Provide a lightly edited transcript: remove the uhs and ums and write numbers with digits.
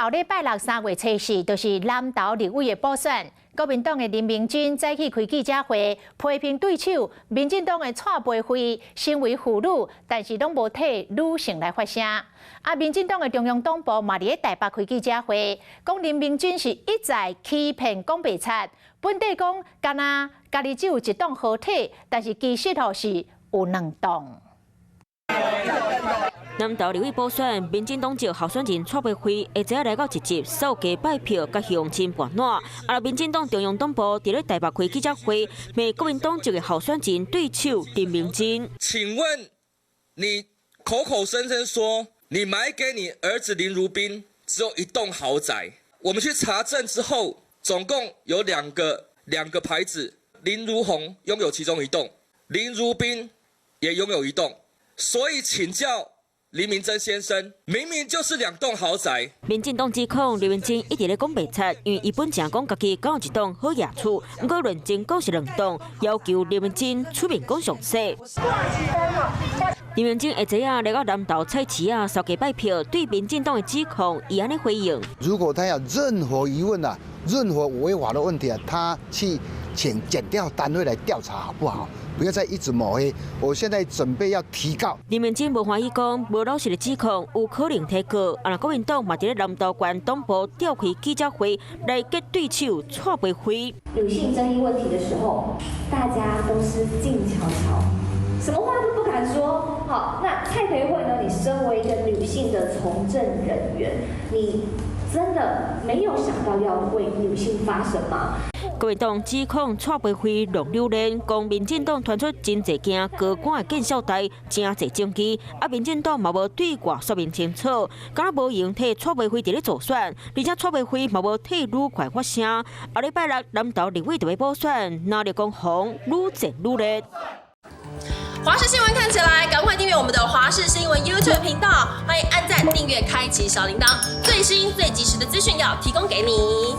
後禮拜六3月初四，就是南投立委的補選。國民黨的林明溱早起開記者會，批評對手民進黨的蔡培慧身為婦女，但是攏無替女性來發聲。啊，民進黨的中央黨部嘛佇咧台北開記者會，講林明溱是一再欺騙講白賊，本底講敢若家己只有一棟合體，但是其實吼是有兩棟。南投立委補選，民進黨籍候選人蔡培慧下晝來到集集掃街拜票，佮鄉親盤撋。啊，民進黨中央黨部佇咧台北開記者會，罵國民黨籍的候選人對手林明溱。請問你口口聲聲說你買給你兒子林如彬只有一棟豪宅，我們去查證之後，總共有兩個牌子，林如虹擁有其中一棟，林如彬也擁有一棟，所以請教林明溱先生，明明就是兩棟豪宅。民進黨指控林明溱一直咧講白賊，因為伊本前講家己敢有一棟好野厝，毋過論證講是兩棟，要求林明溱出面講詳細。林明溱下晝啊來到南投菜市啊，掃街拜票，對民進黨的指控，伊按呢回應。如果他有任何疑問啊，任何違法的問題啊，他去請檢調單位來調查，好不好？不要再一直抹黑。我現在準備要提告。林明溱無歡喜講，無老實的指控有可能提告。啊，國民黨嘛佇咧南投縣黨部召開記者會來結對手蔡培慧。女性爭議問題的時候，大家都是靜悄悄，什麼話都不敢說。好，那蔡培慧呢？你身為一個女性的從政人員，你真的沒有想到要為女性發聲嗎？國民黨指控蔡培慧弄榴蓮，講民進黨傳出真濟件高官的見笑代，真濟證據，啊，民進黨嘛無對外說明清楚，敢若無閒替蔡培慧佇咧助選，而且蔡培慧嘛無替女權發聲。後禮拜六南投立委就欲補選，藍綠攻防愈戰愈烈。華視新聞看起來，趕快訂閱我們的華視新聞 YouTube 頻道，歡迎按讚、訂閱、開啟小鈴鐺，最新最及時的資訊要提供給你。